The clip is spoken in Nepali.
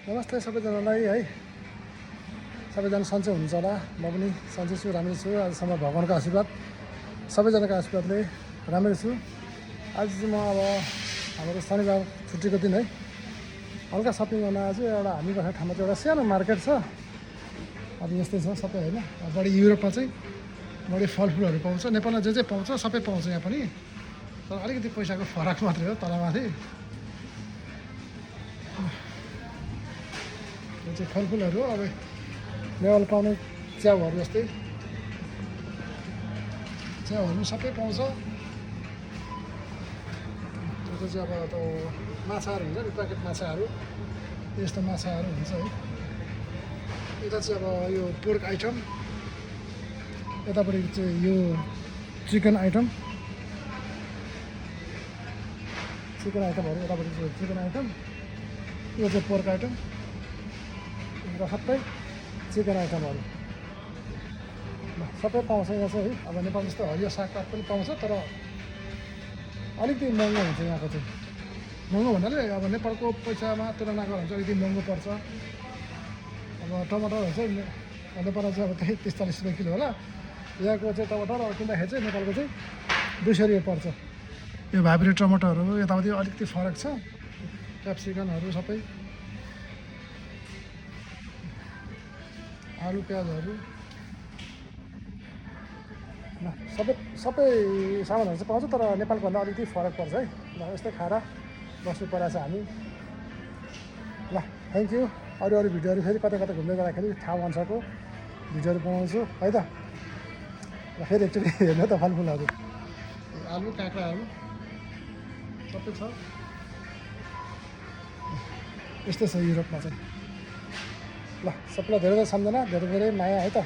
नमस्ते सबैजनालाई है। सबैजना सन्चै हुनुहुन्छ होला। म पनि सन्चै छु, राम्रै छु। आजसम्म भगवान्को आशीर्वाद, सबैजनाको आशीर्वादले राम्रै छु। आज चाहिँ म अब हाम्रो शनिबार छुट्टीको दिन है, हल्का सपिङ गर्न आज एउटा हामी बसेको ठाउँमा चाहिँ एउटा सानो मार्केट छ। अब यस्तै छ सबै होइन। बढी युरोपमा चाहिँ बढी फलफुलहरू पाउँछ। नेपालमा जे पाउँछ सबै पाउँछ यहाँ पनि, तर अलिकति पैसाको फरक मात्रै हो तलमाथि। यो चाहिँ फलफुलहरू अब नेपाल पाउने च्याउहरू जस्तै च्याउहरू सबै पाउँछ। त्यो चाहिँ अब त्यो माछाहरू हुन्छ नि, प्याकेट माछाहरू, यस्तो माछाहरू हुन्छ है। यता चाहिँ अब यो पोर्क आइटम, यतापट्टि चाहिँ यो चिकन आइटमहरू, यतापट्टि चाहिँ चिकन आइटम, यो चाहिँ पोर्क आइटम र सबै चिकन आइटमहरू सबै पाउँछ यहाँ चाहिँ है। अब नेपाल जस्तो हरियो सागपात पनि पाउँछ, तर अलिकति महँगो हुन्छ यहाँको चाहिँ। महँगो भन्नाले अब नेपालको पैसामा तुलना गर्दा चाहिँ अलिकति महँगो पर्छ। अब टमाटरहरू चाहिँ नेपालमा चाहिँ अब त्यही 40 रुपियाँ किलो होला। यहाँको चाहिँ टमाटर किन्दाखेरि चाहिँ नेपालको चाहिँ 200 रुपियाँ पर्छ। यो हाइब्रिड टमाटरहरू यताउति अलिकति फरक छ। क्याप्सिकमहरू सबै, आलु प्याजहरू सबै सामानहरू चाहिँ पाउँछ, तर नेपालको भन्दा अलिकति फरक पर्छ है। ल यस्तै खाएर बस्नु परेको छ हामी। ल थ्याङ्क यू। अरू भिडियोहरू फेरि कता कता घुम्दै जाँदाखेरि ठाउँ अनुसारको भिडियोहरू बनाउँछु है त। र फेरि एकचोटि हेर्नु त फलफुलहरू, आलु काँक्राहरू सबै छ। यस्तै छ युरोपमा चाहिँ। ल सबैलाई धेरै धेरै सम्झना, धेरै धेरै माया है त।